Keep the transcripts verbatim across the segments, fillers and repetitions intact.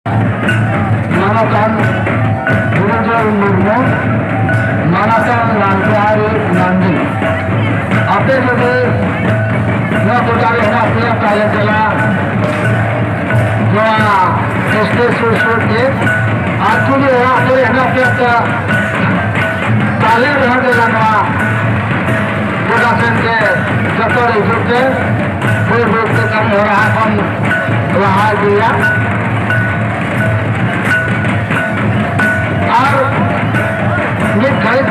ᱢᱟᱱᱚᱛᱟᱱ ᱜᱩᱨᱩᱡᱚᱞ ᱢᱩᱨᱢᱩ, ᱢᱟᱱᱚᱛᱟᱱ ᱞᱟᱞᱵᱤᱦᱟᱨᱤ ᱢᱟᱱᱰᱤ, ᱟᱯᱮ ᱡᱩᱫᱤ ᱱᱚᱣᱟ ᱜᱚᱴᱟ ᱨᱮ ᱦᱮᱱᱟᱜ ᱯᱮᱭᱟ, ᱛᱟᱦᱞᱮ ᱫᱮᱞᱟ ᱱᱚᱣᱟ ᱥᱴᱮᱡᱽ ᱥᱩᱨ ᱥᱩᱨ ᱜᱮ, ᱟᱨ ᱡᱩᱫᱤ ᱚᱲᱟᱜ ᱠᱚᱨᱮ ᱦᱮᱱᱟᱜ ᱯᱮᱭᱟ, ᱛᱟ-, ᱛᱟᱦᱞᱮ ᱨᱮᱦᱚᱸ ᱫᱮᱞᱟ ᱱᱚᱣᱟ ᱜᱚᱰᱟ ᱥᱮᱱ ᱛᱮ ᱡᱚᱛᱚ ᱦᱤᱡᱩᱜ ᱯᱮ, ᱵᱟᱹᱭ ᱵᱟᱹᱭ ᱛᱮ ᱠᱟᱹᱢᱤ ᱦᱚᱨᱟ ᱦᱚᱸ ᱵᱚᱱ ᱞᱟᱦᱟ ᱤᱫᱤᱭᱟ᱾ ᱟᱨ ᱢᱤᱫ ᱜᱷᱟᱹᱲᱤᱡ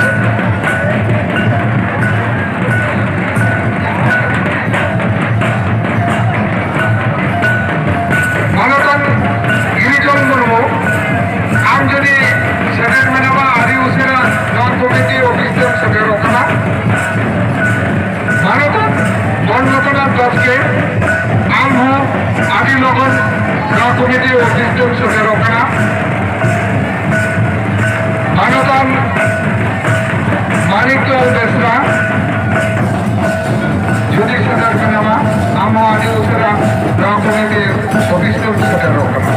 ᱢᱟᱱᱚᱛᱟᱱ ᱜᱤᱨᱤᱡᱚᱱ ᱢᱩᱨᱢᱩ, ᱟᱢ ᱡᱩᱫᱤ ᱥᱮᱴᱮᱨ ᱢᱮᱱᱟᱢᱟ, ᱟᱹᱰᱤ ᱩᱥᱟᱹᱨᱟ ᱱᱚᱣᱟ ᱠᱚᱢᱤᱴᱤ ᱚᱯᱷᱤᱥ ᱛᱮᱢ ᱥᱮᱴᱮᱨᱚᱜ ᱠᱟᱱᱟ᱾ ᱢᱟᱱᱚᱛᱟᱱ ᱵᱚᱱ ᱞᱚᱛᱚᱱᱟᱛᱷ ᱵᱟᱥᱠᱮ, ᱟᱢ ᱦᱚᱸ ᱟᱹᱰᱤ ᱞᱚᱜᱚᱱ ᱱᱚᱣᱟ ᱠᱚᱢᱤᱴᱤ ᱚᱯᱷᱤᱥ ᱛᱮᱢ ᱥᱮᱴᱮᱨᱚᱜ ᱠᱟᱱᱟ᱾ ᱢᱟᱱᱚᱛᱟᱱ ᱢᱟᱱᱤᱠᱞᱟᱞ ᱵᱮᱥᱨᱟ, ᱡᱩᱫᱤ ᱥᱮᱴᱮᱨ ᱠᱟᱱᱟᱢᱟ, ᱟᱢ ᱦᱚᱸ ᱟᱹᱰᱤ ᱩᱥᱟᱹᱨᱟ ᱱᱚᱣᱟ ᱠᱚᱢᱤᱴᱤ ᱚᱯᱷᱤᱥ ᱛᱮᱢ ᱥᱮᱴᱮᱨᱚᱜ ᱠᱟᱱᱟ᱾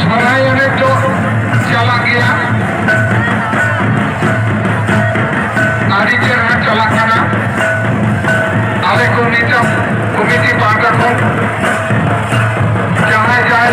ᱥᱚᱨᱦᱟᱭ ᱮᱱᱮᱡ ᱫᱚ ᱪᱟᱞᱟᱜ ᱜᱮᱭᱟ, ᱟᱹᱰᱤ ᱪᱮᱦᱨᱟ ᱪᱟᱞᱟᱜ ᱠᱟᱱᱟ᱾ ᱟᱞᱮ ᱠᱚᱢᱤᱴᱤ, ᱠᱚᱢᱤᱴᱤ ᱯᱟᱦᱴᱟ ᱠᱷᱚᱱ ᱡᱟᱦᱟᱸᱭ ᱡᱟᱦᱟᱸᱭ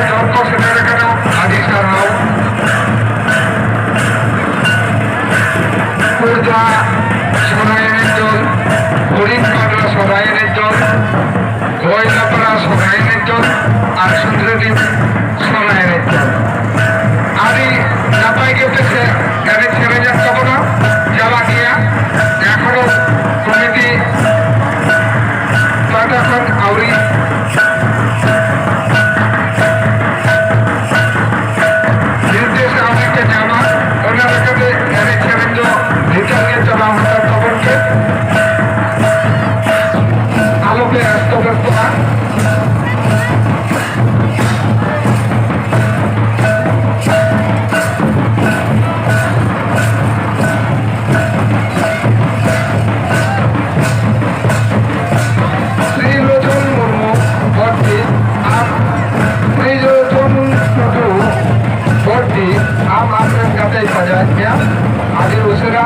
ᱟᱹᱰᱤ ᱩᱥᱟᱹᱨᱟ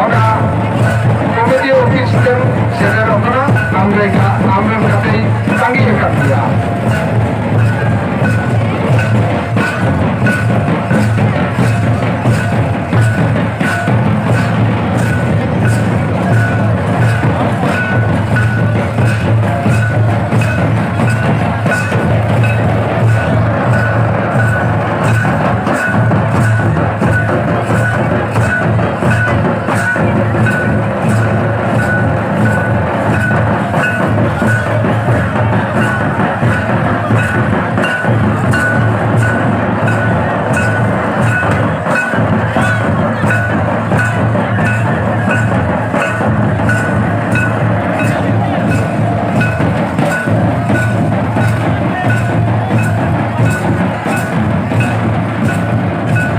ᱚᱱᱟ ᱠᱚᱢᱤᱴᱤ ᱚᱯᱷᱤᱥ ᱛᱮᱢ ᱥᱮᱴᱮᱨᱚᱜ ᱠᱟᱱᱟ, ᱟᱢᱨᱮᱱ ᱜᱟ-, ᱟᱢᱨᱮᱱ ᱜᱟᱛᱮᱭ ᱛᱟᱺᱜᱤ ᱟᱠᱟᱫ ᱢᱮᱭᱟ᱾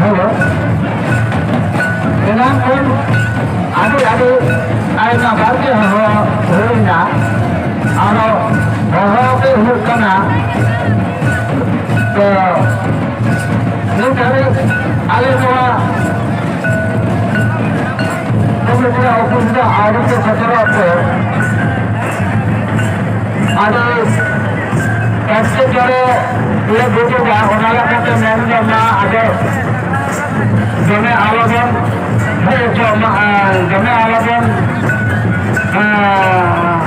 ᱦᱮᱞᱳ, ᱮᱱᱟᱝ ᱠᱷᱚᱱ ᱟᱹᱰᱤ ᱟᱹᱰᱤ ᱟᱭᱢᱟ ᱵᱟᱨ ᱜᱮ ᱦᱚᱦᱚ ᱦᱩᱭᱱᱟ, ᱟᱨᱚ ᱦᱚᱦᱚ ᱜᱮ ᱦᱩᱭᱩᱜ ᱠᱟᱱᱟ᱾ ᱛᱚ, ᱱᱤᱛ ᱫᱷᱟᱹᱵᱤᱡ ᱟᱞᱮ ᱱᱚᱣᱟ ᱠᱚᱢᱤᱴᱤ ᱚᱯᱷᱤᱥ ᱫᱚ ᱟᱹᱣᱨᱤ ᱠᱚ ᱥᱮᱴᱮᱨᱚᱜ ᱛᱮ ᱟᱹᱰᱤ ᱮᱴᱠᱮᱴᱚᱬᱮ ᱞᱮ ᱵᱩᱡᱷᱟᱹᱣᱟ᱾ ᱚᱱᱟ ᱞᱮᱠᱟᱛᱮ ᱢᱮᱱ ᱜᱟᱱᱚᱜᱼᱟ, ᱟᱫᱚ ᱫᱚᱢᱮ ᱟᱞᱚᱵᱚᱱ ᱦᱮᱡ ᱦᱚᱪᱚᱜ ᱢᱟ, ᱟᱨ ᱫᱚᱢᱮ ᱟᱞᱚᱵᱚᱱ, ᱟᱸ,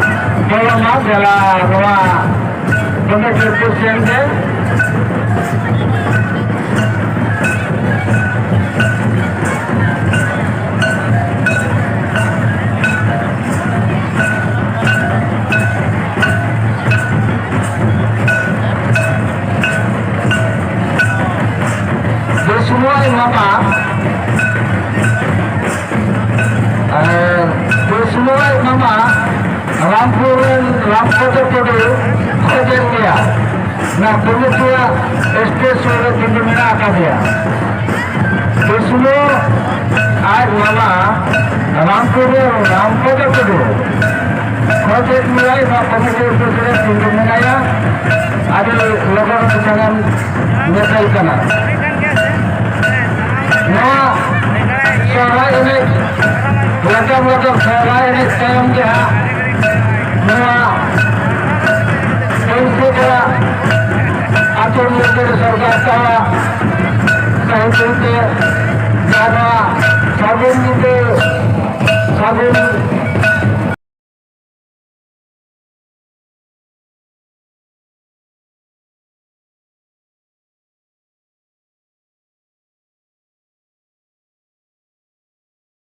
ᱵᱚᱞᱚᱱ ᱢᱟ᱾ ᱫᱮᱞᱟ ᱱᱚᱣᱟ ᱫᱚᱢᱮ ᱪᱤᱨᱯᱩᱨ ᱥᱮᱱ ᱜᱮ᱾ ᱫᱩᱥᱢᱚᱭ ᱢᱟᱢᱟ, ᱮ, ᱫᱩᱥᱢᱚᱭ ᱢᱟᱢᱟ ᱨᱟᱢᱯᱩᱨ ᱨᱮᱱ ᱨᱟᱢᱯᱚᱫᱚ ᱴᱩᱰᱩ ᱠᱷᱚᱡᱮᱫ ᱢᱮᱭᱟ᱾ ᱚᱱᱟ ᱠᱚᱢᱤᱴᱤᱭᱟᱜ ᱥᱴᱮᱡᱽ ᱥᱩᱨ ᱨᱮ ᱛᱤᱸᱜᱩ ᱢᱮᱱᱟᱜ ᱟᱠᱟᱫᱮᱭᱟ᱾ ᱫᱩᱥᱢᱚ ᱟᱡ ᱢᱟᱢᱟ ᱨᱟᱢᱯᱩᱨ ᱨᱮᱱ ᱨᱟᱢᱯᱚᱫᱚ ᱴᱩᱰᱩ ᱠᱷᱚᱡᱮᱫ ᱢᱮᱭᱟᱭ, ᱱᱚᱣᱟ ᱠᱚᱢᱤᱴᱤ ᱥᱴᱮᱡᱽ ᱨᱮ ᱛᱤᱸᱜᱩ ᱢᱮᱱᱟᱭᱟ᱾ ᱟᱹᱰᱤ ᱞᱚᱜᱚᱱ ᱥᱟᱱᱟᱢ ᱧᱮᱯᱮᱞ ᱠᱟᱱᱟ᱾ ᱱᱚᱣᱟ ᱥᱚᱦᱨᱟᱭ ᱥᱚᱦᱨᱟᱭ ᱮᱱᱮᱡ ᱛᱟᱭᱚᱢ ᱜᱮ ᱦᱟᱸᱜ ᱱᱚᱣᱟ ᱵᱟᱹᱭᱥᱟᱹᱠᱷ ᱟᱹᱛᱩ ᱢᱚᱫᱽᱫᱷᱮ ᱨᱮ ᱥᱚᱨᱠᱟᱨ ᱠᱚᱣᱟᱜ ᱥᱟᱹᱦᱤᱡᱩᱜᱤ ᱛᱮ ᱡᱟᱦᱟᱸ ᱱᱚᱣᱟ ᱥᱟᱹᱜᱩᱱ ᱧᱤᱫᱟᱹ, ᱥᱟᱹᱜᱩᱱ